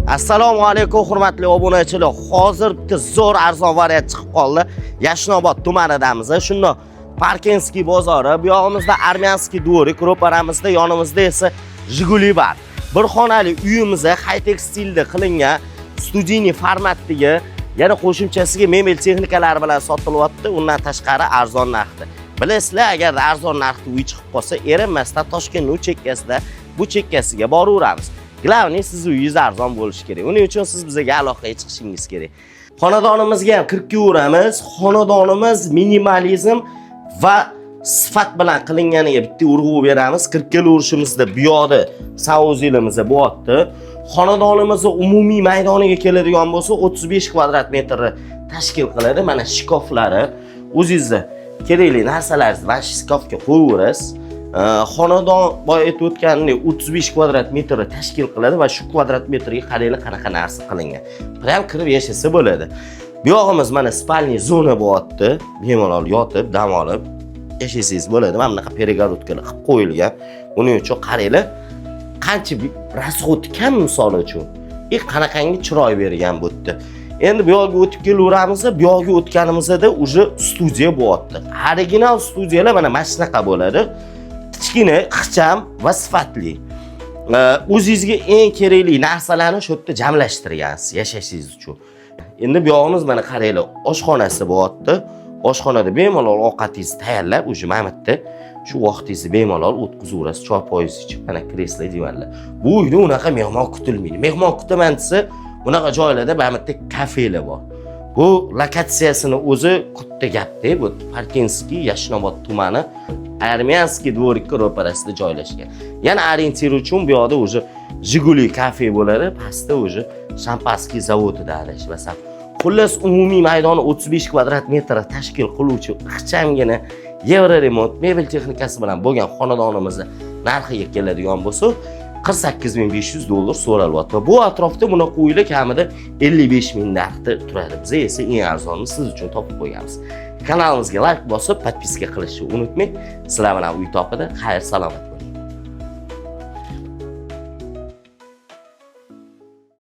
Assalomu alaykum, hurmatli obunachilar. Hozir bitta zo'r arzon variant chiqib qoldi. Yashnobod tumanidamiz. Shunda Parkentskiy bozori, bu yog'imizda Армянский дворик, ro'paramizda, yonimizda esa Jiguli bar. Bir xonali uyimiz high-tech stilda qilingan, студийный formatdagi, yana qo'shimchasiga mebel texnikalari bilan sotilyapti. Undan tashqari arzon narxda. Bilasizlar, agar arzon narxda uy chiqib qolsa, erinmasdan Toshkentning u chekkasida, bu chekkasiga boraveramiz. Главный, siz uyingiz arzon bo'lishi kerak. Uning uchun siz bizga aloqaga chiqishingiz kerak. Xonadonimizga ham kirib kelaveramiz. Xonadonimiz minimalizm va sifat bilan qilinganiga bitta urg'u beramiz. Kirib kelaverishimizda bu yoqda санузел imiz bo'lyapti. Xonadonimizni umumiy maydoniga keladigan bo'lsa, 35 kvadrat metrni tashkil qiladi. Mana shkaflari, o'zingizni kerakli narsalaringizni mana shu shkafga qo'yaverasiz. Xonadon boya aytib o'tganimdek 35 kvadrat metrni tashkil qiladi va shu kvadrat metrga qaranglar, qanaqa narsa qilingan. Prям kirib yashasa bo'ladi. Bu yog'imiz mana спальный zona bo'lyapti. Bemalol yotib, dam olib yashasangiz bo'ladi. Mana bunaqa перегородка lar qilib qo'yilgan. Buning uchun qaranglar, qancha расход kam misol uchun. И qanaqangi chiroy bergan bu yerda. Endi bu yoqqa o'tib kelaveramiz, bu yoqqa o'tganimizda уже studiya bo'lyapti. Original studiyalar mana shunaqa bo'ladi. Kichkina, ixcham va sifatli. O'zingizga eng kerakli narsalarni shu yerda jamlashtirgansiz yashashingiz uchun. Endi bu yog'imiz mana qaranglar, oshxonasi bo'lyapti. Oshxonada bemalol ovqatingizni tayyorlab, уже mana bu yerda shu vaqtingizni bemalol o'tkazaverasiz, choy poyingizni ichib, mana kreslo, divanlar. Bu uyda unaqa mehmon kutilmaydi. Mehmon kutaman desa, bunaqa joylarda mana bu yerda kafelar bor. Bu lokatsiyasini o'zi katta gapda. Bu Parkentskiy, Yashnobod tumani, Армянский дворик ka ro'parasida joylashgan. Yana ориентир uchun bu yoqda уже Jiguli kafe bo'ladi, pastda уже Шампанский zavodida adashmasam. Xullas, umumiy maydoni 35 kvadrat metr tashkil qiluvchi ixchamgina евроремонт mebel texnikasi bilan bo'lgan xonadonimizni narxiga keladigan bo'lsa, 48 500 dollar so'ralyapti. Va bu atrofda bunaqa uylar kamida 55 ming narxda turadi. Biz esa eng arzonini siz uchun topib qo'yganmiz. Kanalimizga layk bosib, подписка qilishni unutmang. Sizlar bilan Uy topida. Xayr, salomat bo'ling.